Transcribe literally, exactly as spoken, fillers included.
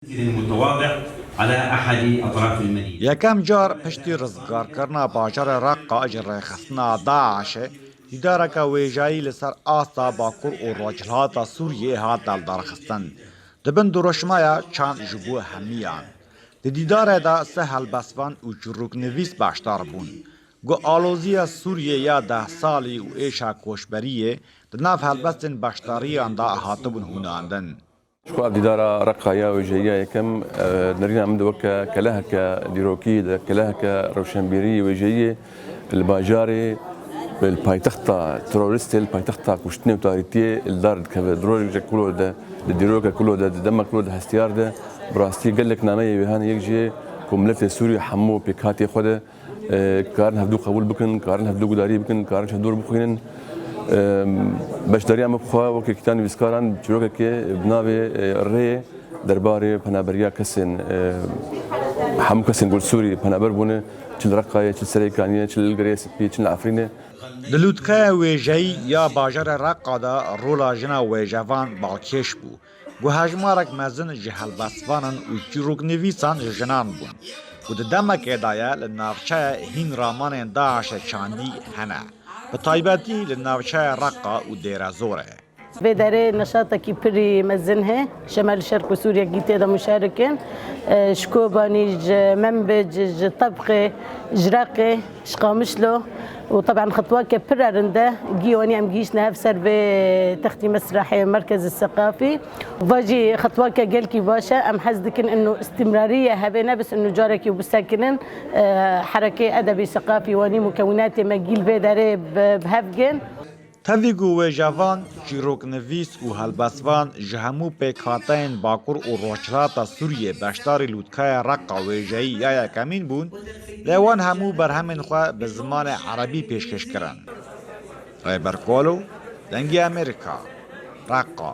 متواضع على أحد أطراف المدينة. Yekem car piştî rizgarkirina bajarê Reqa ji rêxistina DAIŞê, dîdareke wêjeyî li ser asta Bakur û Rojhilata Sûriyê hat lidarxistin. Di bin dirûşmeya çand ji bo hemiyan. Di dîdarê de sê helbestvan û çîroknivîs beşdar bûn. Ku aloziya Sûriyê ya deh salî û êşa koçberiyê di nav helbestên beşdariyan de hatibûn hûnandin. Ji xwe ev dîdara Reqa ya wêjeyiya yekem, e, nerîna min de weke keleheke dîrokî, de keleheke rewşenbîrî wêjeyiyê li bajarê, li paytexta teroristê, li paytexta kuştinê û tarîtiyê li dar dikeve. Di rojek kulo de, di dîrokek kulo de, di demek kulo de hestiyar de, bi rastî gelek nameyê wê hene, yek jê ku miletê Sûrî hemû pêkhatiyê xwe de e, karin hevdû qebûl bikin, karin hevdû gudarî bikin, karin hevdû bixwînin. E, beşdariya me bi xwe wekî kîta nivîskaran çîrokekê bi navê, e, Rê derbarê penaberiya kesên, e, hemû kesên ku li Sûrî penaber bûne, çi li Reqayê, çi li Serêkaniyê, çi li Girê Spî, çi li Efrînê. Di lûtkeya wêjeyî ya bajarê Reqa de rola jina wêjevan balkêş bû. Ku hejmarek mezin ji helbestvanan û çîroknivîsan ji jinan bûn, ku di demekê de ye li navçeya hîn ramanên DAIŞê çandî hene, bi taybetî li navçeya Reqa û Dêrezorê. Vê derê neşatekî pirî mezin heye, ji me li şerq û Sûriyekî tê de muşerik in. Ji Kobanî, ji Menbic, ji Tebqê, ji Reqê, ji Qamişlo û teben xitweke pir rind e. Gî wanî em gihîştine hev ser vê textî mesrehê Merkez Seqafî. Va jî xitweke gelkî baş e. Em hez dikin inu îstîmrarî ye hebe, ne bes inu carekî û bisekinin, e, herekê edebî seqafî wanî mukewinatê me gî li vê derê bi, bi hev gên. Tevî ku wêjevan, çîroknivîs û helbestvan ji hemû pêkhateyên Bakur û Rojhilata Sûriyê beşdarî lûtkeya Reqa wêjeyî ya yekemîn bûn, lê wan hemû berhemên xwe bi zimanê erebî pêşkêş kirin. Rêber Kolo, Dengê Amerîka, Reqa.